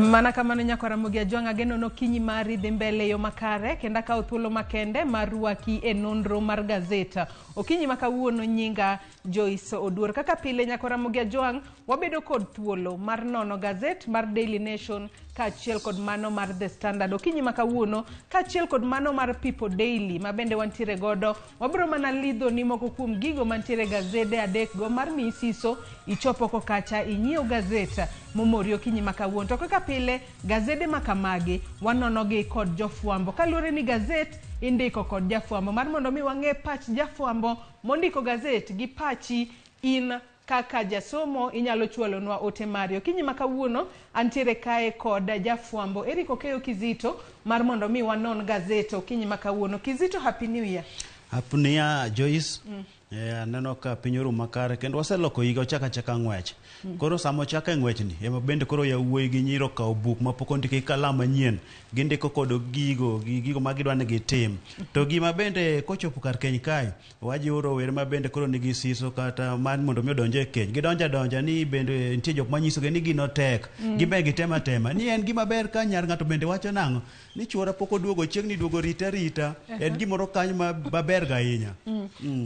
Mana kamano nyakwar Ramogi Ajwang' ageno nokinyi mari dhi mbele e yo makare kendo akawo thuolo makende mar rwaki e nonro mar gazet. Okinyi ma kawuono nyinga Joyce Oduor. Kaka pile nyakwar Ramogi Ajwang' wabedo kod thuolo mar nono gazet mar Daily Nation kaachiel kod mano mar The Standard. Okinyi ma kawuono kaachiel kod mano mar People Daily ma bende wantiere godo Wabiro mana lidho ni moko kuom gigo mantiere gazede adekgo mar miyi siso ichop oko kacha inyiew gazet momori okinyi ma kawuono. To kaka pile, gazede ma kamagi wanonogi kod jofwambo. Kaluwore ni gazet indiko kod jafwambo mar mondo mi wang'e pach jafwambo mondiko gazet gi pachi in Kaka jasomo inyalo chwalonwa ote mari. Okinyi ma kawuono antiere kae kod jafwambo Eric Okeyo Kizito mar mondo mi wanon gazet okinyi ma kawuono. Kizito, Happy New Year. Happy New Year, Joyce. Aneno ka piny orumo makare kendo waseloko higa ochako achaka ng'wech. Koro sama ochako e ng'wechni ema bende koro yawuoyi gi nyiri okawo buk ma pok ondiki gi kalam manyien gindiko kod gigo gi gigo ma gidwa ni gitim. To gima bende kochopo kar keny kae Wajiwo rowere ma bende koro nigi siso kata mar mondo mi odonj e keny. Gidonjo adonja ni bende nitie jok manyisogi ni gino tek. Gin be gitemo atema. Ni en gima ber ka nyar ng'ato bende wacho nang'o? Ni chuora pok oduogo chieng'ni duogo rite arita. En gimoro kanyo maber ga ahinya.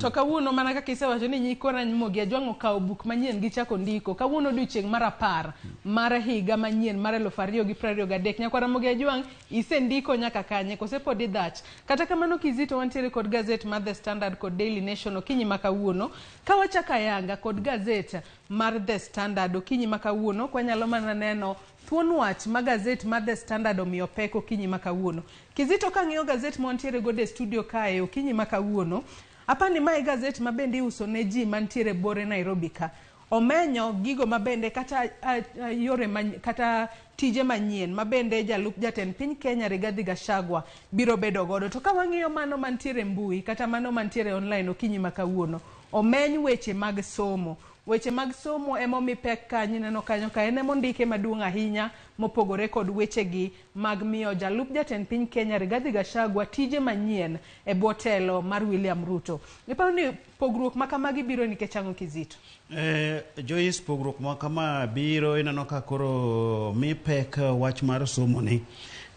To kawuono mana kaka isewacho ni nyikwa Ramogi Ajwang' okawo buk manyien gichako ndiko. Kawuono odiochieng' mar apar mar higa manyien mar 2023. Nyakwa Ramogi Ajwang' isendiko nyaka kanye kose pod idhach? Kata kamano Kizito wantiere kod gazet mar The Standard kod Daily Nation okinyi ma kawuono. Ka wachako ayanga kod gazet mar The Standard okinyi ma kawuono, kwanyalo mana neno thuon wach ma gazet mar The Standard omiyo pek okinyi ma kawuono. Kizito kang'iyo gazet ma wantiere godo e studio kae okinyi ma kawuono, apani mae gazet ma bende iuso ne ji mantiere bore Nairobi ka. Omenyo gigo mabende kata yore ma, kata tije manyien mabende jalup jatend piny Kenya Rigathi Gachagua biro bedo godo. To ka wang'iyo mano mantiere mbui kata mano mantiere online okinyi ma kawuono, omeny weche mag somo. Weche mag somo ema omi pek kanyo, ineno kanyo ka en ema ondike maduong' ahinya mopogore kod wechegi mag miyo jalup jatend piny Kenya Rigathi Gachagua tije manyien e bwo telo mar William Ruto. Iparo ni Pogruok ma kamagi biro nikech ang'o Kizito? Joyce, pogruok ma kama biro ineno ka koro mi pek wach mar somo ni.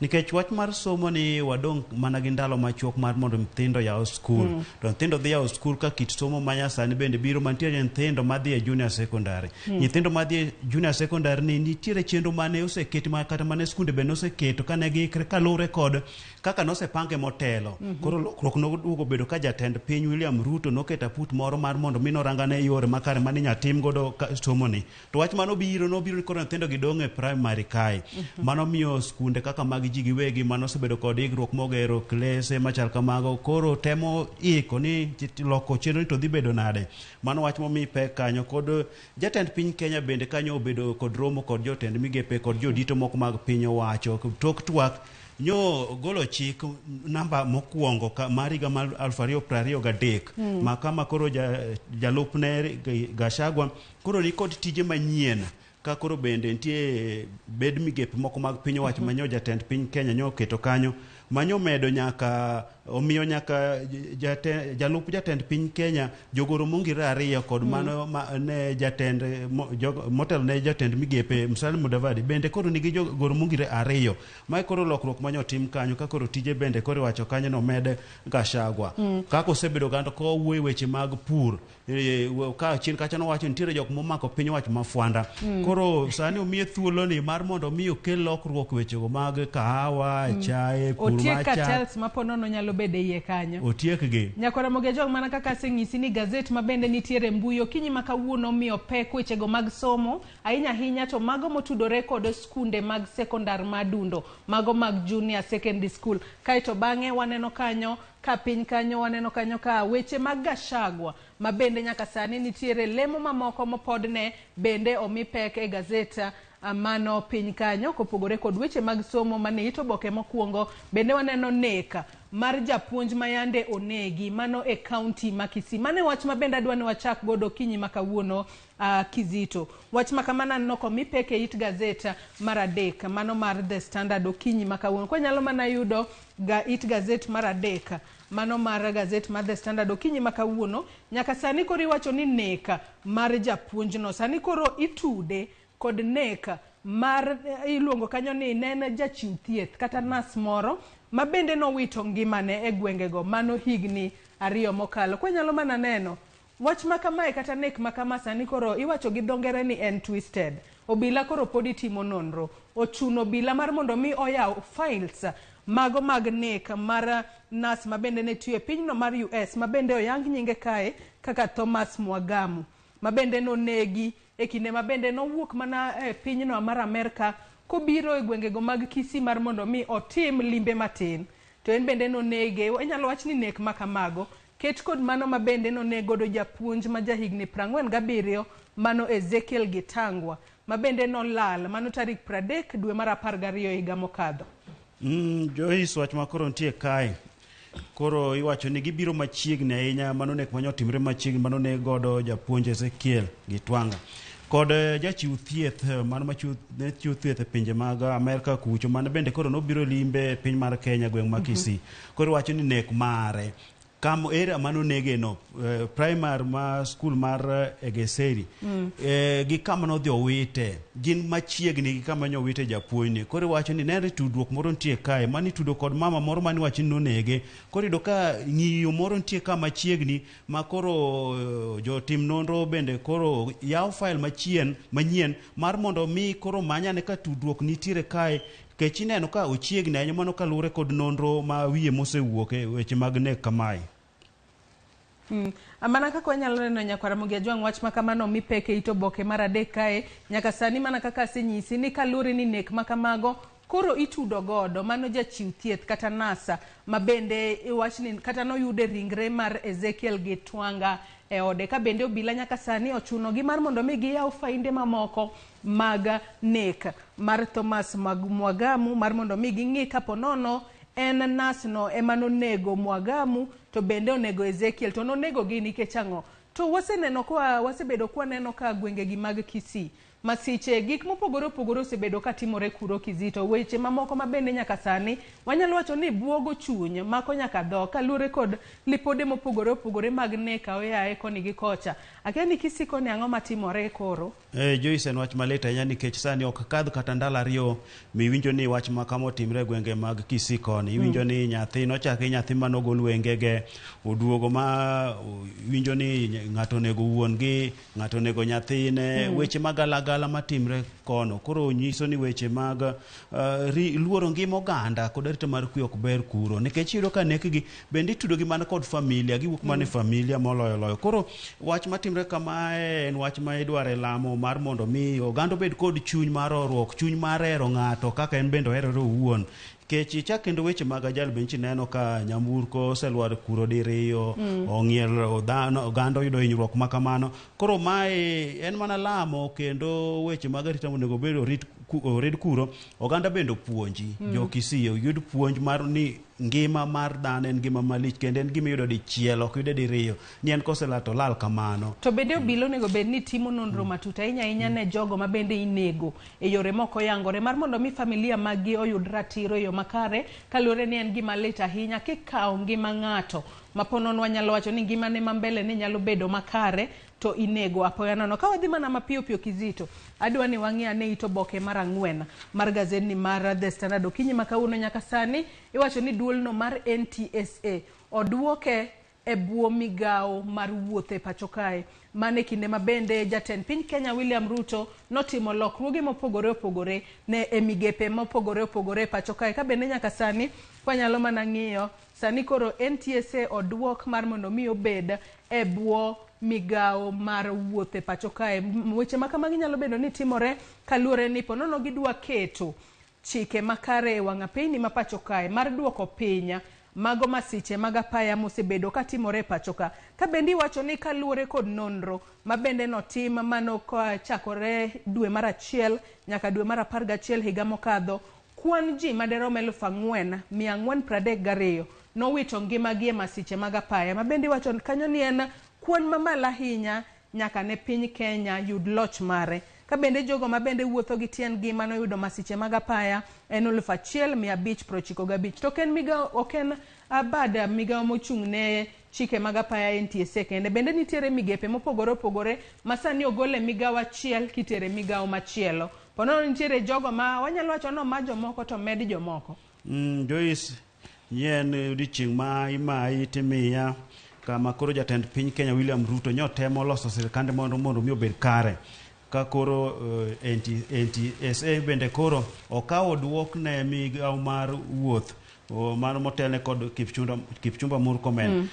Nikech wach mar somo ni wadong' mana gi ndalo machuok mar mondo nyithindo yaw skul. To nyithindo dhi yawo skul ka kit somo ma nyasani bende biro mantiere nyithindo madhi e junior secondary. Nyithindo madhi e junior secondary ni nitiere chenro mane oseketi ma kata mane skunde bende oseketo kane giikre kaluwore kod Kaka nosepange motelo, koro lokruok noduogo bedo ka jatend piny William Ruto noketo aput moro mar mondo mi norangane yore makare mane inyalo tim godo somo ni. To wach mane obiro, nobiro ni koro nyithindo gi dong' e primary kae. Mano miyo skunde kaka mag ji giwegi mane osebedo kod ikruok mogero klese machal kamago koro temo iko ni loko chenro ni to dhi bedo nade. Mano wach momi pek kanyo kod jatend piny Kenya bende kanyo obedo kod romo kod jotend migepe kod jodito moko mag piny owacho tok twak Nyo golo chik namba mokwongo ka mar higa mar 2023 ma kama koro jalupne Gachagua koro ni kod tije manyien ka koro bende nitie bed migepe moko mag piny owacho ma nyo jatend piny Kenya nyo oketo kanyo ma nyo medo nyaka omiyo nyaka jalup jatend piny Kenya jogoro mongire ariyo kod mano ma ne jatend motelo ne jatend migepe Musalia Mudavadi bende koro nigi jogoro mongire ariyo. Mae koro lokruok ma nyotim kanyo ka koro tije bende koro iwacho kanyo ni omed Gachagua. Kaka osebedo gando ka owuoyo e weche mag pur, ka chien kacha nowacho ni nitiere jok momako piny owacho ma fwanda. Koro sani omiye thuolo ni mar mondo mi okel lokruok wechego mag kahawa, chae, pur Otiek mar chak. cartels ma po nono nyalo bedo e iye kanyo. Otiekgi. Nyakwar Ramogi Ajwang' mana kaka aseng'isi ni gazet ma bende nitiere e mbui okinyi ma kawuono omiyo pek wechego mag somo Ahinya ahinya to mago motudore kod skunde mag sekondar ma Adundo, mago mag junior secondary school. Kaeto bang'e waneno kanyo ka piny kanyo waneno kanyo ka weche mag Gachagua ma bende nyaka sani nitiere lemo mamoko mopodne bende omi pek e gazet mano piny kanyo kopogore kod weche mag somo mane it oboke mokwongo bende waneno nek mar japuonj ma yande onegi mano e kaunti ma Kisii. Mano e wach ma bende adwa ni wachak godo okinyi ma kawuono Kizito. Wach ma kamano aneno komi pek e it gazet mar adek, mano mar The Standard okinyi ma kawuono. Kwa nyalo mana yudo ga it gazet mar adek, mano mar gazet mar The Standard okinyi ma kawuono. Nyaka sani koro iwacho ni nek mar japuonjno, sani koro itude kod nek mar iluongo kanyo ni ne en jachiw thieth kata nas moro ma bende nowito ngimane e gwengego mano higni 2 mokalo. Kwanyalo mana neno wach ma kamae kata nek ma kama sani koro iwacho gi dho ngere ni en twisted. Obila koro podi timo nonro. Ochuno obila mar mondo mi oyaw files mago mag nek mar nas ma bende ne tiyo e pinyno mar US ma bende oyang nyinge kae kaka Thomas Mwagamu ma bende nonegi e kinde ma bende nowuok mana e pinyno mar Amerka kobiro e gwengego mag Kisii mar mondo mi otim limbe matin. To en bende nonege, inyalo wach ni nek ma kamago ket kod mano ma bende noneg godo japuonj ma jahigni 47 mano Ezekiel Gitangwa ma bende nolal mano tarik 30 dwe mar 12 higa mokadho. Joyce, wach ma koro nitie kae koro iwacho ni gibiro machiegni ahinya mano nek manyo timre machiegni mano ne godo japuonj Ezekiel Gitwanga kod jachiw thieth mano machiw ne chiwo thieth e pinje mag Amerka kucho mano bende koro nobiro limbe e piny mar Kenya gweng' ma Kisii. Koro iwacho ni nek mare kam area mano nege no primary ma school mar Egeseri gi kama nodhi owite gin machiegni gi kama nyo owite japuonj ni. Koro iwacho ni nenre tudruok moro nitie kae mani tudo kod mama moro mani wacho ni nonege. Koro iyudo ka ng'iyo moro nitie ka machiegni ma koro jotim nonro bende koro yawo file machien manyien mar mondo mi koro manyane ka tudruok nitiere kae kech ineno ka ochiegni ahinya mano kaluwore kod nonro ma wiye mosewuok e weche mag nek kamae. Mana kaka wanyalo neno nyakwar Ramogi Ajwang' wach ma kamano mi pek e it oboke mar 3 kae nyaka sani mana kaka asenyisi ni kaluwore ni nek ma kamago koro itudo godo mano jachiw thieth kata nasa ma bende iwach ni kata noyude ringre mar Ezekiel Gitwanga e ode ka bende obila nyaka sani ochuno gi mar mondo mi giyaw fainde mamoko mag nek mar Thomas Mwagamu mar mondo mi ging'i kapo nono en nas no ema nonego Mwagamu to bende onego Ezekiel to nonego gi nikech ang'o. To waseneno kwa wasebedo kwaneno ka gwengegi mag Kisii masiche gik mopogore opogore osebedo katimore kuro Kizito. Weche mamoko ma bende nyaka sani wanyalo wacho ni buogo chuny mako nyaka dhok kaluwore kod lipode mopogore opogore mag nek aoyaye koni gi kocha. Akia ni Kisii koni ang'o matimore koro? Joyce, en wach malit ahinya nikech sani ok kadh kata ndalo 2 miwinjo ni wach ma kama otimre e gwenge mag Kisii koni. Iwinjo ni nyathi nochaki nyathi manogol wengege oduogo ma winjo ni ng'ato onego wuon gi ng'ato onego nyathine weche magalagala matimre kono. Koro nyiso ni weche mag luoro ngima oganda kod arita mar kwe ok ber kuro nikech iyudo ka nekgi bende itudo gi mana kod familia giwuok mana e familia moloyo loyo. Koro wach matimre kamae en wach ma idwaro e lamo mar mondo mi oganda obed kod chuny mar horuok, chuny mar hero ng'ato kaka en bende oherore owuon. Nikech ichak kendo weche mag ajali be neno ka nyamburko oselwar kuro diriyo ong'ielo dhano oganda oyudo hinyruok ma kamano. Koro mae en mana lamo kendo weche mag arita onego bed orit kuro oganda bende opuonji jo Kisii oyud puonj mar ni ngima mar dhano en ngima malich kendo en gima iyudo dichiel ok yude diriyo ni en koselal to lal kamano. To bende obila onego bed ni timo nonro matut ahinya ahinya ne jogo ma bende inego e yore mok oyangore mar mondo mi familia mag gi oyud ratiro e yo makare kaluwore ni en gima lit ahinya kikawo ngima ng'ato ma po nono wanyalo wacho ni ngimane ma mbele ne nyalo bedo makare to inego apoya nono. Ka wadhi mana mapiyo piyo Kizito, adwa ni wang'i ane it oboke mar 4 mar gazedni mar The Standard okinyi ma kawuono nyaka sani iwacho ni duolno mar NTSA oduoke e bwo migawo mar wuoth e pacho kae. Mano e kinde ma bende jatend piny Kenya William Ruto notimo lokruoge mopogore opogore ne e migepe mopogore opogore e pacho kae. Ka bende nyaka sani kwanyalo mana ng'iyo sani koro NTSA oduok mar mondo mi obed e bwo migawo mar wuoth e pacho kae. Weche ma kamagi nyalo bedo ni timore kaluwore ni ponono gidwa keto chike makare e wang' apeyni ma pacho kae mar duoko piny mago masiche mag apaya mosebedo katimore e pacho ka. Ka bende iwacho ni kaluwore kod nonro ma bende notim mano kochakore dwe mar 1 nyaka dwe mar 11 higa mokadho, kwan ji maderom 4,432 nowito ngimagi e masiche mag apaya ma bende iwacho kanyo ni en kwan mamalo ahinya nyaka ne piny Kenya yud loch mare. Ka bende jogo ma bende wuotho gi tiendgi manoyudo masiche mag apaya en 1,595. To ok en migawo, ok en bad migawo mochung' ne chike mag apaya NTSA kende. Bende nitiere migepe mopogore opogore ma sani ogol e migawo achiel kitere migawo machielo. Ponono nitiere jogo ma wanyalo wacho ni oma jomoko to med jomoko. Joyce, nyien odiochieng' ma imayi timiya kama koro jatend piny Kenya William Ruto nyo temo loso sirikande mondo mi obed kare. Ka koro NTSA bende koro okawo duok ne migawo mar wuoth mano motelne kod Kipchumba Murkomen.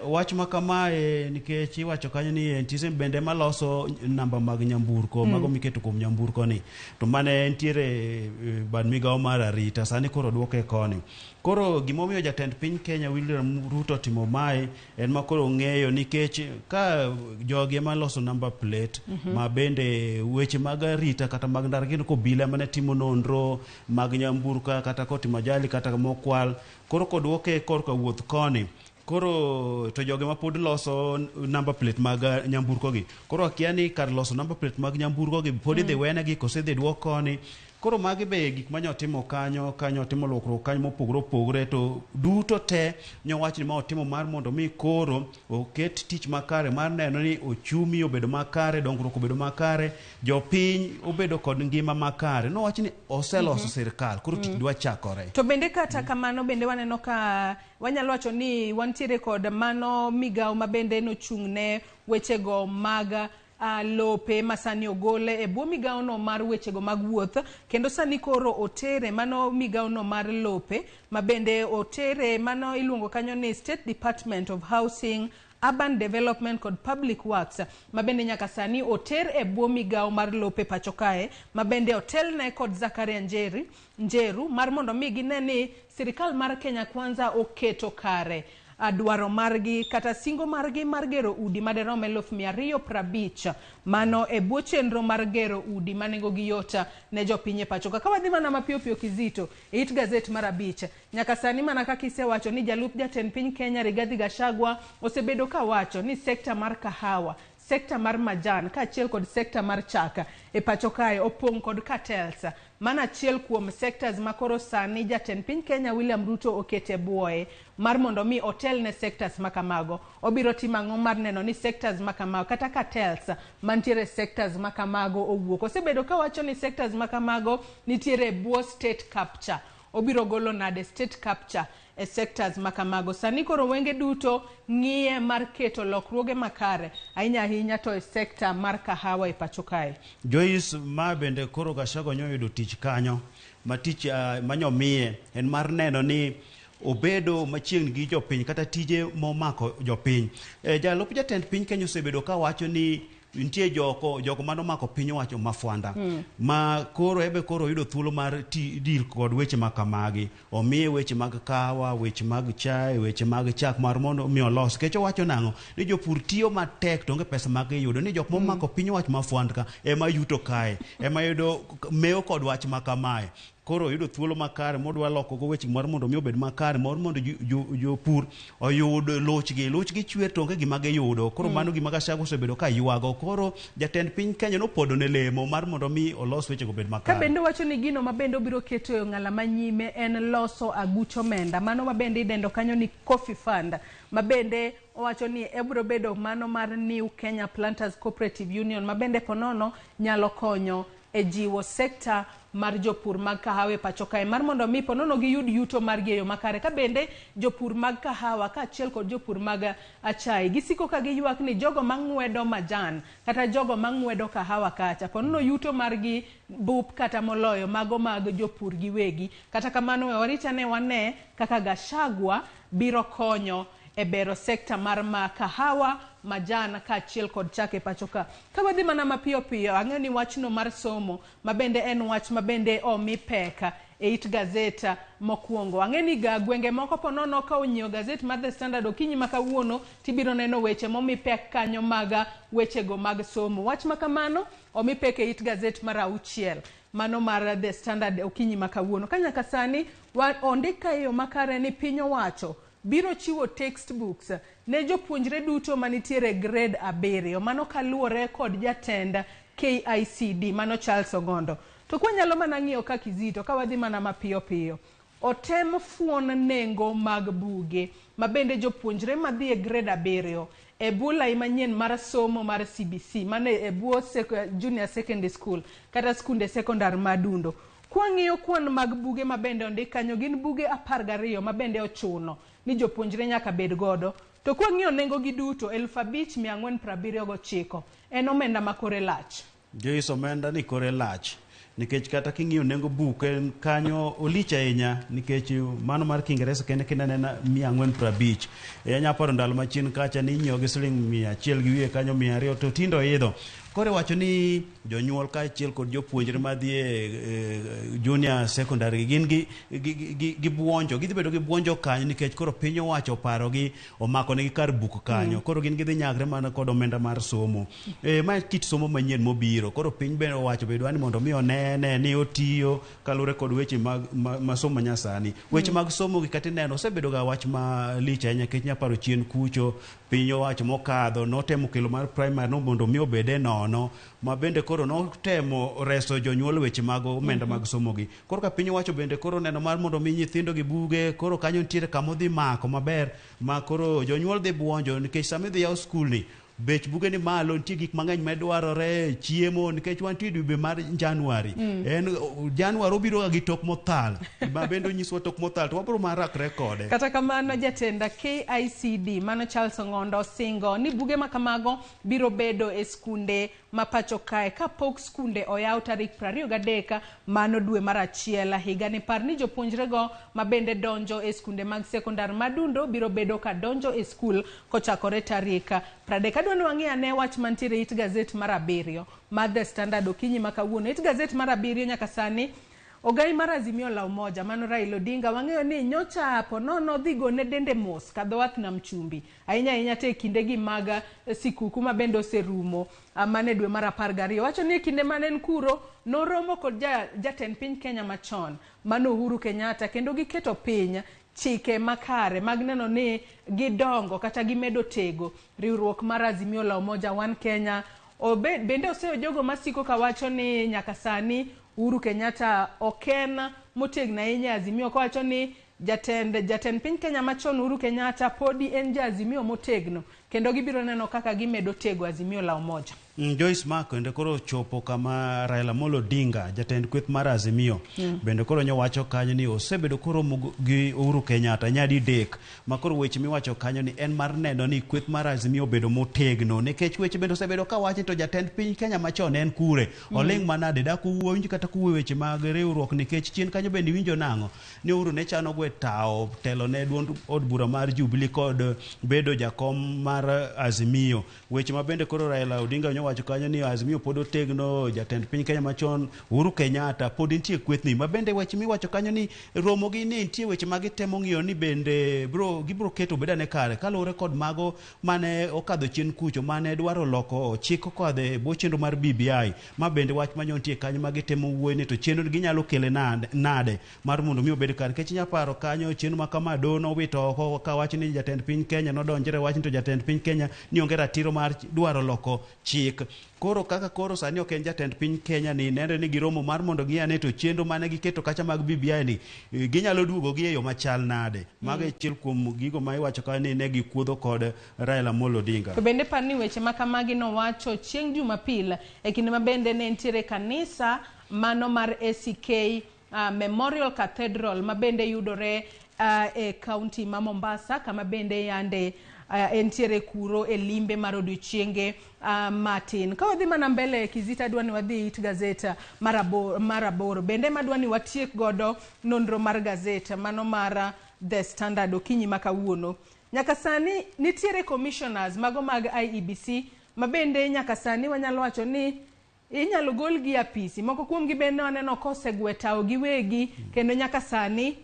Wach ma kamae nikech iwacho kanyo ni NTSA bende maloso namba mag nyamburko mago miketo kuom nyamburko ni to mane nitiere bad migawo mar arita sani koro duoke koni. Koro gimomiyo jatend piny Kenya William Ruto timo mae en ma koro ng'eyo nikech ka jogi ema loso number plate ma bende weche mag arita kata mag ndara gin kobila mane timo nonro mag nyamburko kata kotimo ajali kata mokwal koro koduoke korka wuoth koni koro to joge ma pod loso number plate mag nyamburko gi koro akia ni kar loso number plate mag nyamburko gi pod idhi wenegi kose idhi duok koni. Koro magi be gik manyo timo kanyo kanyo timo lokruok kanyo mopogore opogore to duto te nyowach ni ma otimo mar mondo mi koro oket tich makare mar neno ni ochumi obedo makare, dongruok obedo makare, jopiny obedo kod ngima makare. Nowach ni oseloso sirikal koro tich dwa chakore. To bende kata kamano bende waneno ka wanyalo wacho ni wantiere kod mano migawo ma bende nochung' ne wechego mag lope ma sani ogole e bwo migawono mar wechego mag wuoth kendo sani koro otere mano migawono mar lope ma bende otere mano iluongo kanyo ni State Department of Housing, Urban Development kod Public Works ma bende nyaka sani oter e bwo migawo mar lope pacho kae ma bende otelne kod Zakaria Njeru mar mondo mi gine ni sirikal mar Kenya Kwanza oketo kare dwaro margi kata singo margi mar gero udi maderom 250,000 mano e bwo chenro mar gero udi manengo gi yot ne jopiny e pacho ka. Ka wadhi mana mapiyo piyo Kizito e it gazet mar 5 nyaka sani mana kaka isewacho ni jalup jatend piny Kenya Rigathi Gachagua osebedo kawacho ni sekta mar kahawa, sekta mar majan kaachiel kod sekta mar chak e pacho kae opong' kod cartels. Mano achiel kuom sectors ma koro sani jatend piny Kenya William Ruto okete buoye mar mondo mi otel ne sectors makamago. Obiro timo ang'o mar neno ni sectors makamago kata cartels mantiere sectors makamago owuok. Osebedo kawacho ni sectors makamago nitiere bwo state capture. Obiro golo nade state capture e sectors makamago. Sani koro wenge duto ng'iye mar keto lokruoge makare ahinya ahinya to e sekta mar kahawa e pacho kae. Joyce, ma bende koro Gachagua nyoyudo tich kanyo ma tich manyomiye en mar neno ni obedo machiegni gi jopiny kata tije momako jopiny. Jalup jatend piny Kenya osebedo kawacho ni nitie jogo manomako piny owacho mafwanda ma koro ebe koro oyudo thuolo mar deal kod weche ma kamagi. Omiye weche mag kawa, weche mag chai, weche mag chak mar mondo mi olos. Nikech owacho nang'o ni jopur tiyo matek to onge pesa ma giyudo, ni jok momako piny owacho mafwand ka ema yuto kae, ema yudo mewo kod wach ma kamae. Koro oyudo thuolo makare modwa loko go weche mar mondo mi obed makare mar mondo jopur oyud luchgi. Luchgi chwer to onge gima giyudo. Koro mano gima Gachagua osebedo ka ywago. Koro jatend piny Kenya nopodo ne lemo mar mondo mi olos wechego obed makare. Ka bende wacho ni gino ma bende obiro keto e ong'ala manyime en loso aguch omenda. Mano ma bende idendo kanyo ni Coffee Fund. Ma bende owacho ni ebiro bedo mano mar New Kenya Planters Cooperative Union ma bende ponono nyalo konyo e jiwo sekta mar jopur mag kahawa e pacho kae mar mondo mi ponono giyud yuto margi e yo makare. Ka bende jopur mag kahawa kaachiel kod jopur mag achai gisiko ka giywak ni jogo mang'wedo majan kata jogo mang'wedo kahawa kacha ponono yuto margi bup kata moloyo mago mag jopur giwegi. Kata kamano we warit ane wane kaka Gachagua biro konyo e bero sekta mar kahawa, majan kaachiel kod chak e pacho ka. Ka wadhi mana mapiyo piyo, ang'eyo ni wachno mar somo ma bende en wach ma bende omi pek e it gazeta mokwongo. Ang'e ni ga gwenge moko ponono ka onyiewo gazet mar The Standard okinyi ma kawuono tibiro neno weche momi pek kanyo mag wechego mag somo. Wach ma kamano omi pek e it gazet mar 6 mano mar The Standard okinyi ma kawuono. Ka nyaka sani ondik ka e yo makare ni piny owacho biro chiwo textbooks ne jopuonjre duto manitiere grade 7 mano kaluwore kod jatend KICD mano Charles Ogondo. To kwanyalo mana ng'iyo ka Kizito ka wadhi mana mapiyo piyo. otem fuon nengo mag buge ma bende jopuonjre madhi e grade 7 e bwo lai manyien mar somo mar CBC mane e bwo junior secondary school kata skunde sekondar madundo. Kwang'iyo kwan mag buge ma bende ondik kanyo gin buge 12 ma bende ochuno ni jopuonjre nyaka bed godo. To kwang'iyo nengo gi duto 5479 en omenda ma kore lach. Joyce, omenda ni kore lach nikech kata king'iyo nengo buk en kanyo olich ahinya nikech mano mar Kiingereza kende kinene 450. Anya paro ndalo machien kacha ni inyiewo gi siling 100 gi wiye kanyo 200 to tinde oidho. Koro iwacho ni jonyuol kaachiel kod jopuonjre madhi e junior secondary gin gi buonjo, gidhi bedo gi buonjo kanyo nikech koro piny owacho oparogi omako negi kar buk kanyo. Koro gin gidhi nyagre mana kod omenda mar somo. Ma kit somo manyien mobiro. Koro piny bende owacho be dwa ni mondo mi onene ni otiyo kaluwore kod weche mag ma somo nyasani. Weche mag somo gi kata ineno osebedo ga wach malich ahinya nikech nyaparo chien kucho piny owacho mokadho notemo kelo mar primary no mondo mi obede nono ma bende koro notemo reso jonyuol weche mag omenda mag somo gi. Koro ka piny owacho bende koro neno mar mondo mi nyithindo gi buge koro kanyo nitiere kama odhi mako maber ma koro jonyuol dhi buonjo nikech sama idhi yaw skul ni bech buge ni malo, nitie gik mang'eny madwarore, chiemo nikech wantie dwe mar January. En January obiro ga gi tok mothal ma bende onyiswa tok mothal to wabiro marakre kode. Kata kamano jatend KICD mano Charles Ong'ondo osingo ni buge ma kamago biro bedo e skunde ma pacho kae kapok skunde oyaw tarik 23 mano dwe mar achiel higani. Par ni jopuonjrego ma bende donjo e skunde mag sekondar madundo biro bedo ka donjo e skul kochakore tarik 30. Adwa ni wang'i ane wach mantiere it gazet mar 7 mar The Standard okinyi ma kawuono. It gazet mar 7 nyaka sani ogai mar Azimio la Umoja mano Raila Odinga wang'eyo ni nyocha ponono dhi gone dende mos kadho wath nam chumbi ahinya ahinya te kindegi mag sikuku ma bende oserumo mane dwe mar 12. Wacho ni e kinde mane en kuro noromo kod jatend piny Kenya machon mano Uhuru Kenyatta kendo giketo piny chike makare mag neno ni gidongo kata gimedo tego riwruok mar Azimio la Umoja One Kenya. Bende oseyo jogo masiko kawacho ni nyaka sani Uhuru Kenyatta ok en motegno ahinya e Azimio, kowacho ni jatend piny Kenya machon Uhuru Kenyatta podi en ja Azimio motegno kendo gibiro neno kaka gimedo tego Azimio la Umoja. Joyce Mark bende koro chopo kama Raila Amolo Odinga jatend kweth mar Azimio bende koro nyowacho kanyo ni osebedo koromo gi Uhuru Kenyatta nyadidek ma koro weche miwacho kanyo ni en mar neno ni kweth mar Azimio obedo motegno nikech weche bende osebedo kawacho to jatend piny Kenya machon en kure oling' manade dak uwinj kata kuwuoyo weche mag riwruok nikech chien kanyo bende iwinjo nang'o ni Uhuru ne chano gwe tawo telo ne duond od bura mar Jubilee kod bedo jakom mar Azimio. Weche ma bende koro Raila Odinga nyowacho kanyo ni Azimio pod otegno, jatend piny Kenya machon Uhuru Kenyatta pod nitie kwethni ma bende weche miwacho kanyo ni romo gi ni nitie weche ma gitemo ng'iyo ni bende gibro keto bedane kare kaluwore kod mago mane okadho chien kucho mane dwaro loko chik okadho e bwo chenro mar BBI ma bende wach manyo nitie kanyo ma gitemo wuoyo ni to chenro ginyalo kele nade mar mondo mi obed kare nikech inya paro kanyo chenro ma kama doho nowito oko kawacho ni jatend piny Kenya nodonjre wach ni to jatend piny Kenya ni onge ratiro mar dwaro loko chik. Koro kaka koro sani ok en jatend piny Kenya ni nenre ni giromo mar mondo ng'i ane to chenro mane giketo kacha mag BBI ni ginyalo duogo gi e yo machal nade. Mago e achiel kuom gigo ma iwacho ka ni ne gikuodho kod Raila Amolo Odinga. To bende par ni weche ma kamagi nowacho chieng' Jumapil e kinde ma bende ne nitiere kanisa mano mar ACK Memorial Cathedral ma bende yudore e kaunti ma Mombasa kama bende yande entiere kuro e limbe mar odiochienge matin. Ka wadhi mana mbele Kizita, adwa ni wadhi it gazet mar aboro bende madwa ni watiek godo nonro mar gazet mano mar The Standard okinyi ma kawuono. Nyaka sani nitiere commissioners mago mag IEBC ma bende nyaka sani wanyalo wacho ni inyalo gol gi apisi. Moko kuom gi bende waneno kosegwe tawo giwegi kendo nyaka sani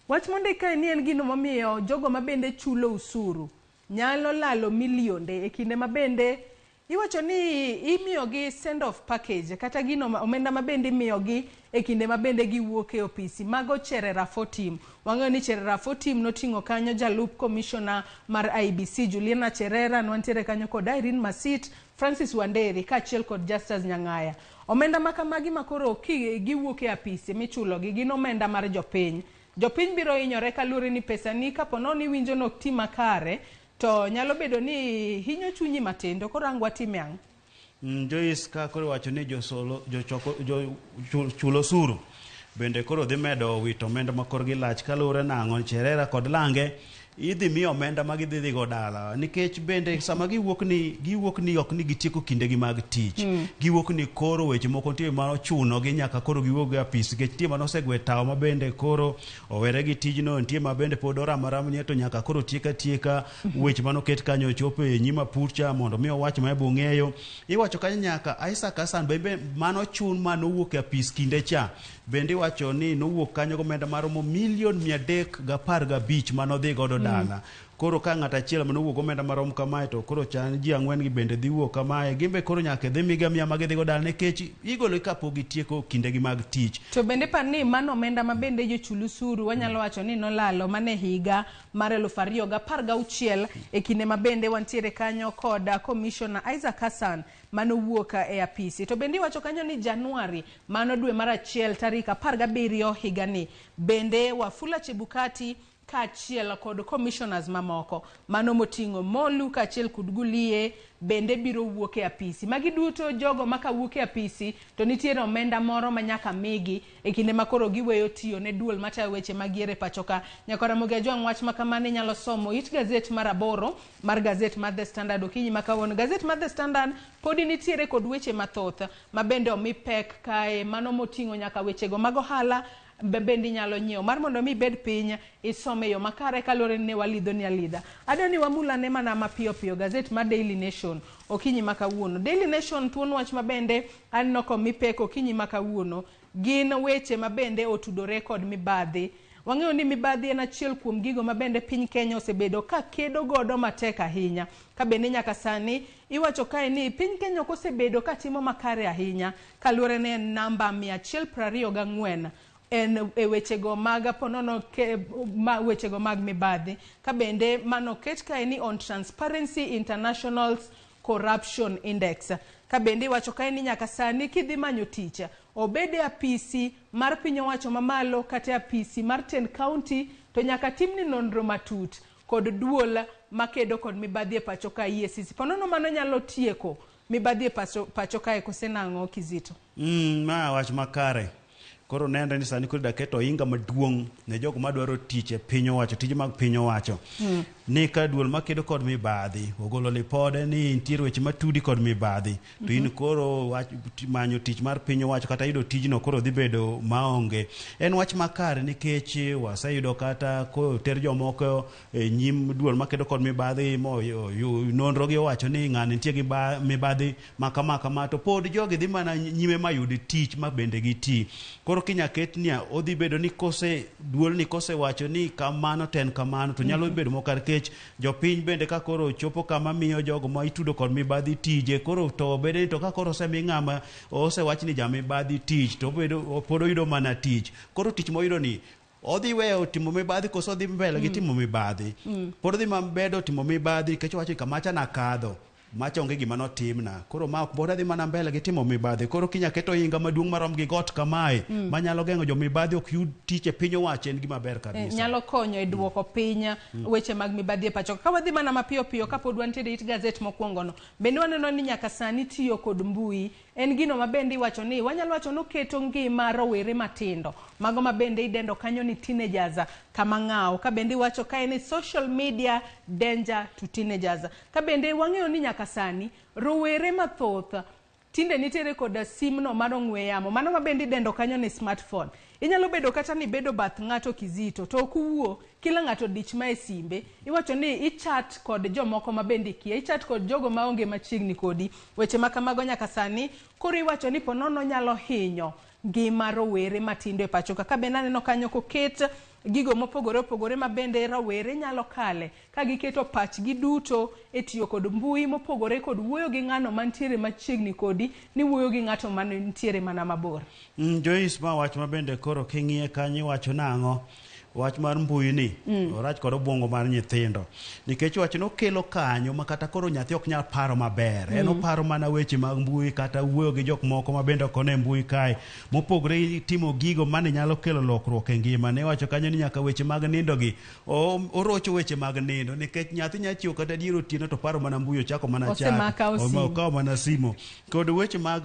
wach mondik kae ni en gino momiyo jogo ma bende chulo usuru nyalo lalo milionde e kinde ma bende Iwacho ni imiyogi send off package kata gino omenda ma bende imiyogi e kinde ma bende giwuok e ofisi. Mago Cherera 4 team. Wang'eyo ni Cherera 4 team noting'o kanyo jalup commissioner mar IEBC Juliana Cherera, nwantiere kanyo kod Irene Masit, Francis Wanderi kaachiel kod Justus Nyang'aya. Omenda ma kamagi ma koro giwuok e apisi michulogi gin omenda mar jopiny. Jopiny biro hinyore kaluwore ni pesani kapo nono iwinjo ni ok ti makare to nyalo bedo ni hinyo chunyi matin to koro ang' watime ang'o? Joyce, ka koro iwacho ni josolo jochoko jo chulo osuru bende koro dhi medo wito omenda ma korgi lach kaluwore nang'o Cherera kod Lange idhi mi omenda ma gidhi dhigo dala nikech bende sama giwuok ni giwuok ni ok ni gitieko kindegi mag tich. Giwuok ni koro weche moko nitie ma ochuno gi nyaka koro giwuog e apis nikech nitie mane osegwe tawo ma bende koro owere gi tijno, nitie ma bende pod oramo arama ni to nyaka koro tiek atieka weche mane oket kanyo ochopo e nyim apurcha mondo mi owach ma ebo ng'eyo. Iwacho kanyo nyaka Isaac Hassan bende mano chun mane owuok e apis kinde cha bende iwacho ni nowuok kanyo gomenda maromo milion 315 manodhi godo dala. Koro ka ng'ato achiel mane owuok gomenda marom kamae to koro chan ji ang'wen gi bende dhi wuok kamae gimbe koro nyaka dhi migi amiya ma gidhi go dala nikech igolo kapok gitieko kindegi mag tich. To bende par ni mano omenda ma bende jochul osuru wanyalo wacho ni nolalo mane higa mar 2016 e kinde ma bende wantiere kanyo kod Commissioner Isaac Hassan manowuok e apisi. To bende iwacho kanyo ni Januari mano dwe mar achiel tarik 17 higani bende Wafula Chebukati kaachiel kod commissioners mamoko mano moting'o Molu kaachiel kod Gulie bende biro wuok e apisi. Magi duto jogo ma kawuok e apisi to nitiere omenda moro ma nyaka migi e kinde ma koro giweyo tiyo ne duol matayo weche mag yiero e pacho ka. Nyakora Ramogi Ajwang' wach ma kamano inyalo somo it gazet mar 8 mar gazet mar The Standard okinyi ma kawuono. Gazet mar The Standard podi nitiere kod weche mathoth ma bende omi pek kae mano moting'o nyaka wechego mag ohala bende inyalo nyiewo mar mondo mi ibed piny isome e yo makare kaluwore ni ne walidho ni alidha. Adwa ni wamulane mana mapiyo piyo gazet mar Daily Nation okinyi ma kawuono. Daily Nation thuon wach ma bende aneno komi pek okinyi ma kawuono gin weche ma bende otudore kod mibadhi. Wang'eyo ni mibadhi en achiel kuom gigo ma bende piny Kenya osebedo ka kedo godo matek ahinya. Ka bende nyaka sani iwacho kae ni piny Kenya ok osebedo ka timo makare ahinya kaluwore ni en namba 124 en e wechego mag ponono wechego mag mibadhi. Ka bende mano ket kae ni on Transparency International's Corruption Index. Ka bende iwacho kae ni nyaka sani kidhi manyo tich obed e apisi mar piny owacho mamalo kata e apisi mar tend county to nyaka timni nonro matut kod duol makedo kod mibadhi e pacho ka EACC. Ponono mano nyalo tieko mibadhi e pacho kae kose nang'o Kizito? Ma wach makare. Koro nenre ni sani koro idaketo ohinga maduong' ne jogo madwaro tich e piny owacho, tije mag piny owacho. Ni ka duol makedo kod mibadhi ogolo lipode ni nitiere weche matudi kod mibadhi to in koro wach manyo tich mar piny owacho kata yudo tijno koro dhi bedo maonge. En wach makare nikech waseyudo kata koter jomoko e nyim duol makedo kod mibadhi mo nonro gi owacho ni ng'ani nitie gi mibadhi ma kama kama to pod jogi dhi mana nyime mayud tich ma bende giti. Koro kinya ket niya odhi bedo ni kose duol ni kosewacho ni kamano to en kamano to nyalo bedo mokar nikech jopiny bende ka koro chopo kama miyo jogo ma itudo kod mibadhi tije koro to bedo ni to ka koro osemi ng'ama osewach ni jamibadhi tich to obedo pod oyudo mana tich. Koro tich moyudo ni odhi weyo timo mibadhi koso odhi mbele gi timo mibadhi. Pod odhi mabedo timo mibadhi nikech owacho ni kamacha nakadho macha onge gima notimna. Koro ma ok pod adhi mana mbele gi timo mibadhi. Koro kinya keto ohinga maduong' marom gi got kamae manyalo geng'o jomibadhi ok yud tich e piny owacho en gima ber kabisa. Nyalo konyo e duoko piny weche mag mibadhi e pacho. Ka wadhi mana mapiyo piyo kapod wantiere it gazet mokwongo no, bende waneno ni nyaka sani tiyo kod mbui en gino ma bende iwacho ni wanyalo wacho ni oketo ngima rowere matindo mago ma bende idendo kanyo ni teenagers kama ng'awo. Ka bende iwacho kae ni social media danger to teenagers. Ka bende wang'eyo ni nyaka sani rowere mathoth tinde nitiere koda simno mar ong'we yamo mano ma bende idendo kanyo ni smartphone. Inyalo bedo kata ni bedo bath ng'ato Kizito to ok uwuo, kila ng'ato dich ma e simbe. Iwacho ni ichat kod jomoko ma bende ikia, ichat kod jogo maonge machiegni kodi. Weche ma kamago nyaka sani koro iwacho ni ponono nyalo hinyo ngima rowere matindo e pacho ka. Ka bende aneno kanyo koket gigo mopogore opogore ma bende rawere nyalo kale ka giketo pachgi duto e tiyo kod mbui mopogore kod wuoyo gi ng'ano mantiere machiegni kodi ni wuoyo gi ng'ato mantiere mana mabor. Joyce, ma wach ma bende koro king'iye kanyo iwacho nang'o? Wach mar mbui ni orach kod obwongo mar nyithindo nikech wach nokelo kanyo ma kata koro nyathi ok nyal paro maber. En oparo mana weche mag mbui kata wuoyo gi jok moko ma bende ok one mbui kae mopogore gi timo gigo mane nyalo kelo lokruok e ngima ne. Iwacho kanyo ni nyaka weche mag nindo gi orocho weche mag nindo nikech nyathi nyalo chiewo kata dier otieno to paro mana mbui, ochako mana chat. Osemaka simu. Okawo mana simu kod weche mag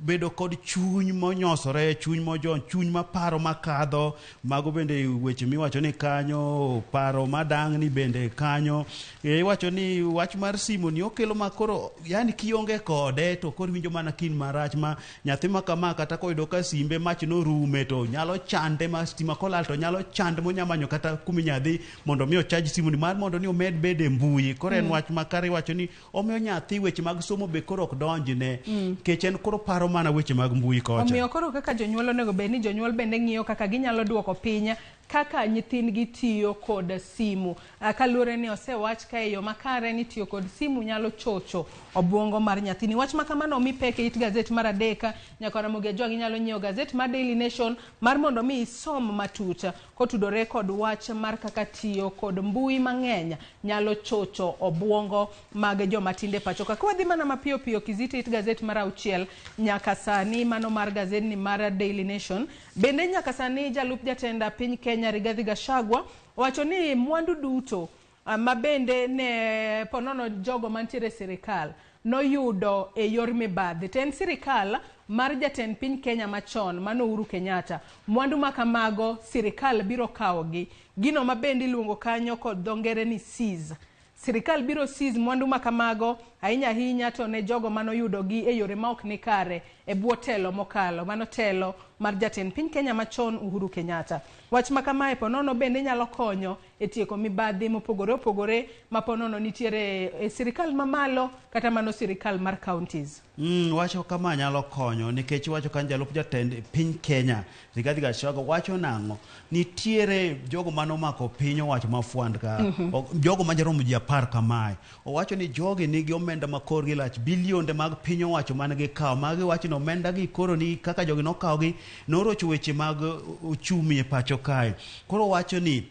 bedo kod chuny monyosore, chuny mojony, chuny maparo makadho. Mago bende weche miwacho ni kanyo paro madang'ni bende kanyo. Iwacho ni wach mar simu ni okelo ma koro yani kionge kode to koro iwinjo mana kin marach ma nyathi ma kama kata koyudo ka simbe mach norume to nyalo chande ma stima kolal to nyalo chande monya manyo kata kuminya dhi mondo mi ochaj simu ni mar mondo ni omed bedo e mbui. Koro en wach makare, iwacho ni omiyo nyathi weche mag somo be koro ok donjne nikech en koro paro mana weche mag mbui kocha. Omiyo koro kaka jonyuol onego bed ni jonyuol bende ng'iyo kaka ginyalo duoko piny kaka nyithindgi tiyo kod simu. Kaluwore ni osewach ka e yo makare ni tiyo kod simu nyalo chocho obwongo mar nyathini. Wach ma kamano omi pek e it gazet mar adek. Nyaka Ramogi Ajwang' inyalo nyiewo gazet mar Daily Nation mar mondo mi isom matut kotudore kod wach mar kaka tiyo kod mbui mang'eny nyalo chocho obwongo mag joma tindo e pacho ka. Kwadhi mana mapiyo piyo Kizito it gazet mar auchiel nyaka sani mano mar gazedni mar Daily Nation. Bende nyaka sani jalup jatend piny Kenya Rigathi Gachagua owacho ni mwandu duto ma bende ne ponono jogo mantiere e sirikal noyudo e yor mibadhi. To en sirikal mar jatend piny Kenya machon mano Uhuru Kenyatta. Mwandu ma kamago sirikal biro kawogi. Gino ma bende iluongo kanyo kod dho ngere ni seize. Sirikal biro seize mwandu ma kamago ahinya ahinya to ne jogo manoyudogi e yore ma ok ni kare e bwo telo mokalo. Mano telo mar jatend piny Kenya machon Uhuru Kenyatta. Wach ma kamae ponono bende nyalo konyo e tieko mibadhi mopogore opogore ma ponono nitiere e sirikal mamalo kata mano sirikal mar counties. Wacho kama nyalo konyo nikech wacho ka jalup jatend piny Kenya Rigathi Gachagua wacho nang'o? Nitiere jogo manomako piny owacho mafwand ka jogo majaromo ji 10 kamae. Owacho ni jogi nigi omenda ma korgi lach, bilionde mag piny owacho mane gikawo. Magi wacho ni omenda gi koro ni kaka jogi nokawogi norocho weche mag uchumi e pacho kae. Koro wacho ni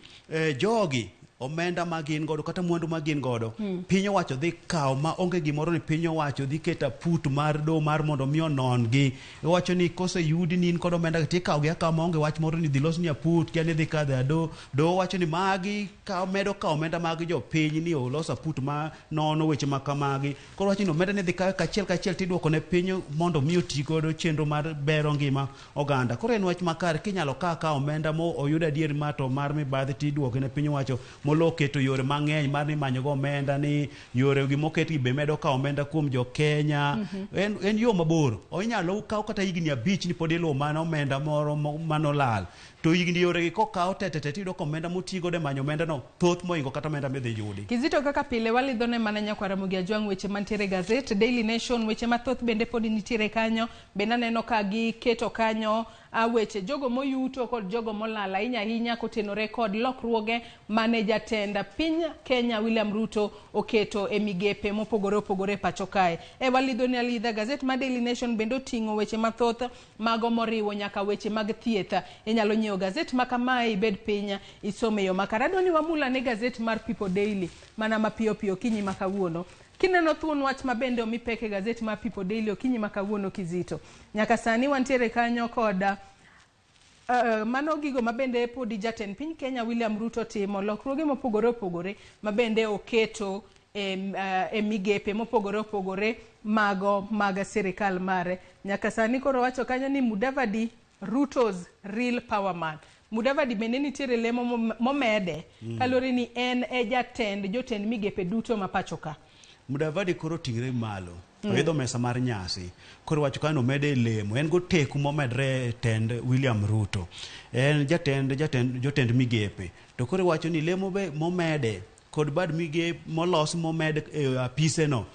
jogi omenda ma gin godo kata mwandu ma gin godo piny owacho dhi kawo ma onge gimoro ni piny owacho dhi keto aput mar doho mar mondo mi onon gi. Iwacho ni koseyudi ni in kod omenda gi tikawo gi akawa maonge wach moro ni dhi losni aput kia ni dhi kadho e doho. Doho wacho ni magi kawo medo kawo omenda mag jopiny ni olos aput ma nono weche ma kamagi. Koro wacho ni omenda ni dhi kawe kachiel kachiel tiduoko ne piny mondo mi oti godo chenro mar bero ngima oganda. Koro en wach makare kinyalo kaw akawa omenda mo oyud adier ma to mar mibadhi tiduoke ne piny owacho molo keto yore mang'eny mar ni imanyo go omenda ni yore gi moket gi be medo kawo omenda kuom jo Kenya. En yo mabor. Inyalo kaw kata higni 5 ni pod iluwo mana omenda moro manolal. To higni yore gi kokaw te te te tiyudo ka omenda moti godo e manyo omenda no thoth mohingo kata omenda midhi yudi. Kizito kaka pile walidho ne mana nyakwar Ramogi Ajwang' weche mantiere e gazet Daily Nation, weche mathoth bende pod nitiere kanyo. Bende aneno ka giketo kanyo weche jogo moyuto kod jogo molal ahinya ahinya kotenore kod lokruoge mane jatend piny Kenya William Ruto oketo e migepe mopogore opogore e pacho kae. E walidho ne alidha gazet mar Daily Nation bende oting'o weche mathoth mago moriwo nyaka weche mag thieth. Inyalo nyiewo gazet ma kamae ibed piny isome yo makare. Adwa ni wamul ane gazet mar People Daily mana mapiyo piyo okinyi ma kawuono. Kineno thuon wach ma bende omi pek e gazet mar People Daily okinyi ma kawuono Kizito. Nyaka sani wantiere kanyo kod mano gigo ma bende podi jatend piny Kenya William Ruto timo lokruoge mopogore opogore ma bende oketo e migepe mopogore opogore mago mag sirikal mare. Nyaka sani koro wacho kanyo ni Mudavadi Ruto's real power man. Mudavadi bende nitiere lemo momede kaluwore ni en e jatend jotend migepe duto ma pacho ka. Mudavadi koro ting're malo. Oidho mesa mar nyasi. Koro wacho kanyo omede lemo. En goteku momedre e tend William Ruto. En jatend jotend migepe. To koro iwacho ni lemo be momede kod bad migepe molos momed e apise no.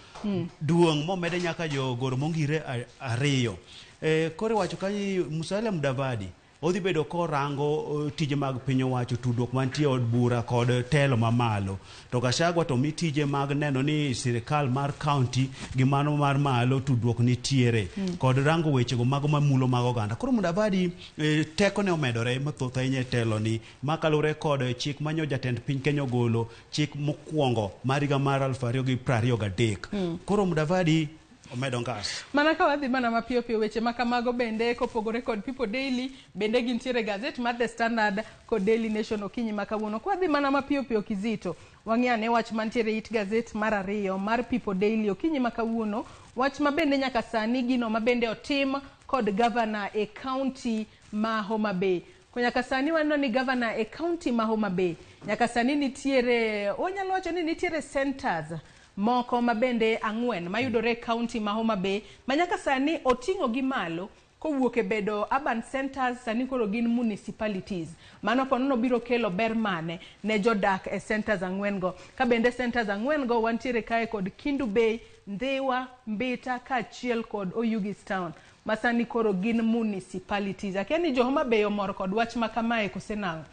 Duong' momede nyaka jogoro mongire 2. Koro iwacho kanyo Musalia Mudavadi Odhi bedo korango tije mag piny owacho, tudruok mantie e od bura kod telo mamalo. To Gachagua to mi tije mag neno ni sirikal mar county gi mano mar malo tudruok nitiere kod rango wechego mago mamulo mag oganda. Koro Mudavadi teko ne omedore mathoth ahinya e telo ni ma kaluwore kod chik manyo jatend piny Kenya ogolo, chik mokwongo mar higa mar 2023. Koro Mudavadi omedo ngas. Mana ka wadhi mana mapiyo piyo, weche ma kamago bende kopogore kod People Daily, bende gintiere gazet mar The Standard kod Daily Nation okinyi ma kawuono. Kwadhi mana mapiyo piyo Kizito, wang'i ane wach mantiere it gazet mar ariyo mar People Daily okinyi ma kawuono, wach ma bende nyaka sani gino ma bende otim kod gavana e county ma Homa Bay. Ko nyaka sani waneno ni gavana e county ma Homa Bay nyaka sani nitiere, wanyalo wacho ni nitiere centers moko ma bende 4 mayudore e county ma Homa Bay ma nyaka sani oting'o gi malo kowuok e bedo urban centers, sani koro gin municipalities. Mano ponono biro kelo ber mane ne jodak e centers 4 go. Ka bende centers 4 go wantiere kae kod Kendu Bay, Ndhiwa, Mbita kaachiel kod Oyugis Town ma sani koro gin municipalities. Akia ni jo Homa Bay omor kod wach ma kamae kose nang'o?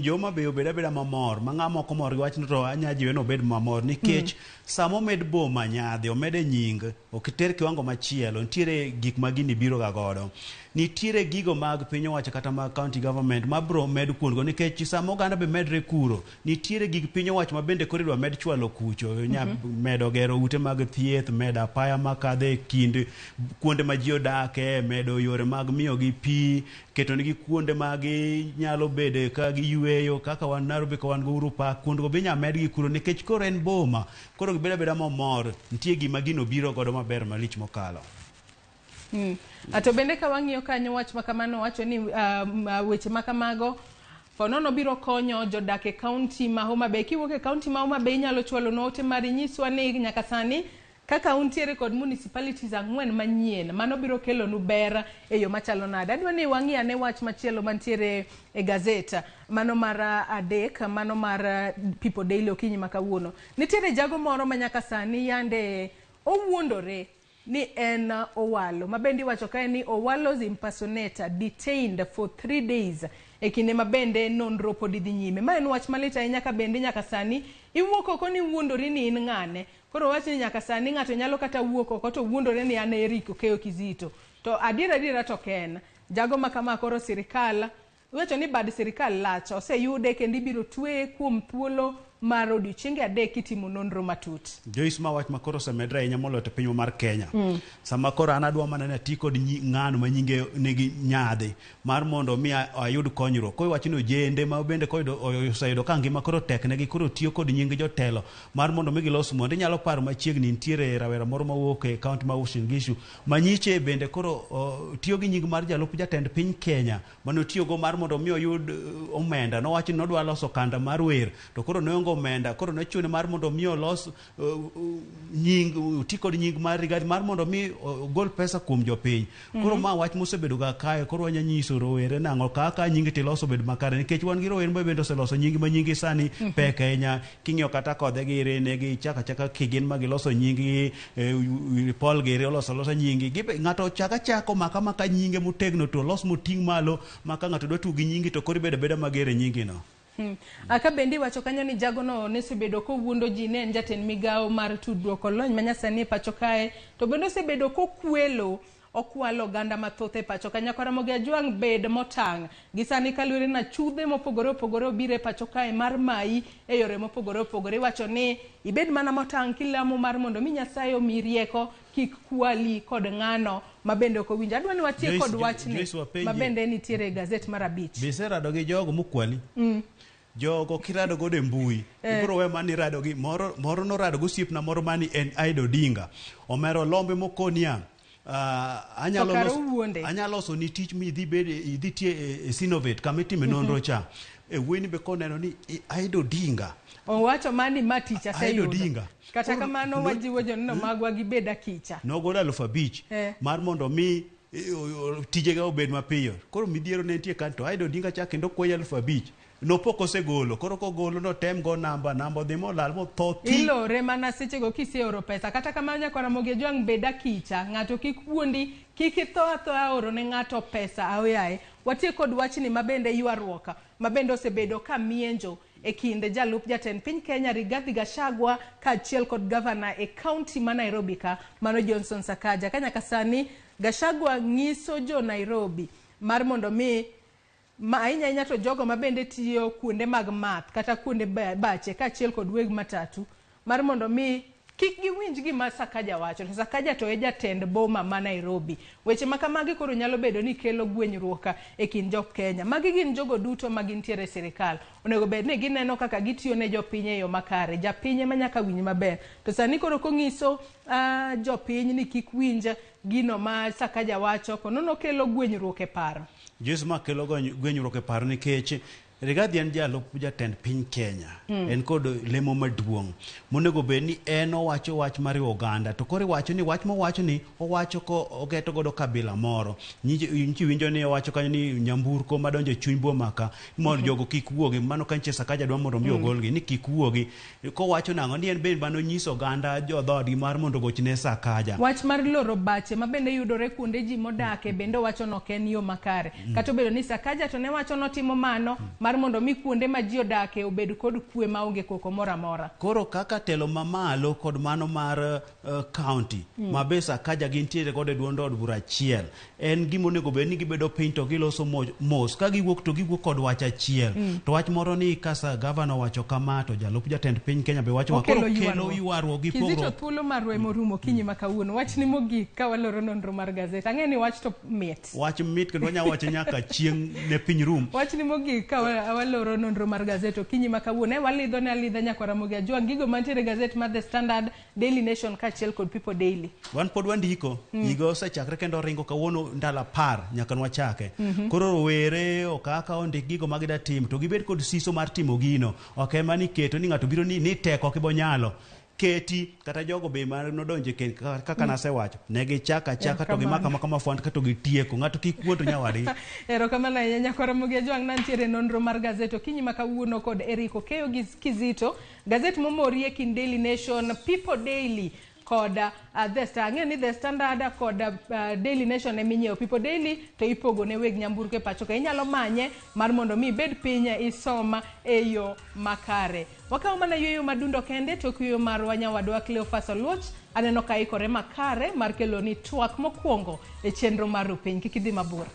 Jo Homa Bay obed abeda mamor. Ma ng'ama ok omor gi wachno to anya jiwe ni obed mamor nikech sama omed boma nyadhi, omede nying, ok ter kiwango machielo, nitiere gik ma gini biro ga godo. Nitiere gigo mag piny owacho kata mag county government ma bro med kuondgo nikech sama oganda be medre kuro, nitiere gig piny owacho ma bende koro idwa med chwalo kucho, nya medo gero ute mag thieth, medo apaya makadho e kind kuonde ma ji odake, medo yore mag miyogi pi, ketonegi kuonde ma ginyalo bede ka giyweyo kaka wan Nairobi ka wan go Uhuru Park, kuondgo be inya medgi kuro nikech koro en boma, koro gibedo abeda mamor, nitie gima gino biro godo maber malich mokalo. To bende ka wang'iyo kanyo wach ma kamano wacho ni weche ma kamago ponono biro konyo jodak e county ma Homa Bay. Kiwuok e county ma Homa Bay inyalo chwalo ote mari nyiswa ni nyaka sani kaka untiere kod municipalities 4 manyien, mano biro kelonu ber e yo machalo nade. Adwa ni wang'i ane wach machielo mantiere e gazet, mano mar 3, mano mar People Daily okinyi ma kawuono. Nitiere jago moro ma nyaka sani yande owuondore ni en Owalo, ma bende iwacho kae ni Owalo's impersonator detained for 3 days e kinde ma bende nonro pod dhi nyime. Ma en wach malit ahinya ka bende nyaka sani iwuok oko ni wuondori ni in ng'ane. Koro wach ni nyaka sani ng'ato nyalo kata wuok oko to wuondore ni an Eric Okeyo Kizito. To adiera adiera to ok en. Jago ma kama koro sirikal iwacho ni bad sirikal lach oseyude kendo ibiro tweye kuom thuolo mar odiochienge 3 kitimo nonro matut. Joyce, ma wach ma koro osemedre ahinya moloyo to pinywa mar Kenya. Sama koro an adwa mana ni ati kod ng'ano ma nyinge nigi nyadhi mar mondo mi ayud konyruok. Koro iwacho ni ojende ma bende koyudo oseyudo ka ngima koro teknegi, koro tiyo kod nying jotelo mar mondo mi gilos mwandu. Inyalo paro machiegni nitiere rawera moro mawuok e county ma Uasin Gishu manyiche bende koro tiyo gi nying mar jalup jatend piny Kenya mane otiyogo mar mondo mi oyud omenda. Nowacho ni nodwa loso kanda mar wer to koro noonge omenda, koro nochune mar mondo mi olos nying, oti kod nying mar Rigathi mar mondo mi ogol pesa kuom jopiny. Koro ma wach mosebedo ga kae, koro wanya nyiso rowere nang'o kaka nying tiloso obed makare nikech wan gi rowere ma bende oseloso nying ma nying sani pek ahinya. King'iyo kata kodhe giri ne gichako achaka kigin ma giloso nying gi, Paul giri oloso alosa nyingi. Gibe ng'ato chaka chako maka maka nyinge motegno to los moting' malo ma ka ng'ato dwa tugo gi nyingi to koro ibedo abeda mager e nyingi no. Aka bende iwacho kanyo ni jagono nosebedo kowuondo ji ne en jatend migawo mar tudruok kod lony manyasani e pacho kae, to bende osebedo kokwelo okwalo oganda mathoth e pacho ka. Nyaka Ramogi Ajwang' bed motang' gi sani kaluwore na chudhe mopogore opogore obiro e pacho kae mar mayi e yore mopogore opogore. Iwacho ni ibed mana motang' kilamo mar mondo mi Nyasaye omiyi rieko kik kwali kod ng'ano ma bende ok owinjo. Adwa ni watiek kod wachni ma bende nitiere e gazet mar 5. Biserado gi jogo mokwali. Jogo kirado godo e mbui, ibiro we mani rado gi moro, moro norado gi osiepna moro mani en Aido Odinga. Omero lombe mokonia, anyalo loso ni tich mi idhi bede, idhi tie e Sinovate kama itime nonro cha. E wuoyi ni be koneno ni Aido Odinga. Owacho mani ma tich aseyudo. Aido Odinga. Kata kamano wajiwo joneno magwa gibed akicha. Nogolo 5,000 mar mondo mi tijege obed mapiyo. Koro midhiero ne nitie kanyo to Aido Odinga cha kendo kwayo 5,000. Nopok osegolo. Koro kogolo notem go namba, namba odhi molal motho thi. Ilore mana sechego kiseoro pesa. Kata kamano nyakwa Ramogi Ajwang' bed akicha. Ng'ato kik wuondi, kik itho athoya oro ne ng'ato pesa aoyaye. Watie kod wachni mabende ywaruok mabende osebedo ka mienjo e kind jalup jatend piny Kenya Rigathi Gachagua kaachiel kod gavana e kaunti ma Nairobi ka mano Johnson Sakaja. Ka nyaka sani Gachagua ng'iso jo Nairobi mar mondo mi ma ahinya ahinya to jogo mabende tiyo kuonde mag math kata kuonde bache kaachiel kod weg matatu mar mondo mi kik giwinj gima Sakaja wacho. To Sakaja to e jatend boma ma Nairobi. Weche ma kamagi koro nyalo bedo ni kelo gwenyruok e kind jo Kenya. Magi gin jogo duto ma gintiere e sirikal. Onego bed ni gineno kaka gitiyo ne jopiny e yo makare. Japiny ema nyaka winj maber. To sani koro kong'iso jopiny ni kik winj gino ma Sakaja wacho, konono kelo gwenyruok e paro. Joyce, ma kelo gwenyruok e paro nikech Rigathi en jalup jatend piny Kenya. En kod lemo maduong' monego bed ni en owacho wach mariwo oganda to koro iwacho ni wach mowacho ni owacho ko ogeto godo kabila moro. Nyichi winjo ni owacho kanyo ni nyamburko madonjo e chuny boma ka mondo jogo kik wuogi. Mano ka nyiche Sakaja dwa mondo mi ogolgi ni kik wuogi. Kowacho nang'o ni en bende mano nyiso oganda jo dhoodgi mar mondo ogochne Sakaja. Wach mar loro bache ma bende yudore kuonde ji modake bende owacho ni ok en yo makare. Kata obedo ni Sakaja to ne wacho notimo mano mar mondo mi kuonde ma ji odake obed kod kwe maonge koko moro amora. Koro kaka telo mamalo kod mano mar county ma be Sakaja gintiere godo e duond od bura achiel en gima onego bed ni gibedo piny to giloso mos ka giwuok to giwuok kod wach achiel. To wach moro ni kasa gavana owacho kama to jalup jatend piny Kenya be wacho ma koro kelo ywaruok gi Kizito pogruok. Thuolo marwa ema orumo okinyi ma kawuono. Wachni mogik ka waloro nonro mar gazet. Ang'e ni wach to mit. Wach mit kendo wanyalo wache nyaka chieng' ne piny rum. Wachni mogik ka waloro nonro mar gazet okinyi ma kawuono. E walidho ne alidha nyakwa Ramogi Ajwang' gigo mantiere e gazet mar The Standard, Daily Nation kaachiel kod People Daily. Wan pod wandiko, higa osechakre kendo oringo kawuono ndalo 10 nyaka nwachake. Koro rowere okaka ondik gigo ma gida timo to gibed kod siso mar timo gino. Ok ema ni keto ni ng'ato biro ni tek ok ibonyalo. Keti kata jogo be ma nodonjo e kend kaka nasewacho ne gichako achaka to gimako amaka mafuand kato gitieko. Ng'ato kik wuond nyawadgi. Erokamano ahinya nyakwa Ramogi Ajwang' nantiere nonro mar gazet okinyi ma kawuono kod Eric Okeyo gi Kizito. Gazet momori e kind Daily Nation, People Daily kod The Star. Ang'eyo ni The Standard kod Daily Nation ema inyiewo. People Daily to ipogo ne weg nyamburko e pacho ka. Inyalo manye mar mondo mi ibed piny isom e yo makare. Wakawo mana yueyo madundo kende tok yueyo marwa nyawadwa Cleophas Oluoch. Aneno ka ikore makare mar keloni twak mokwongo e chenro mar Rupiny. Kik idhi mabor.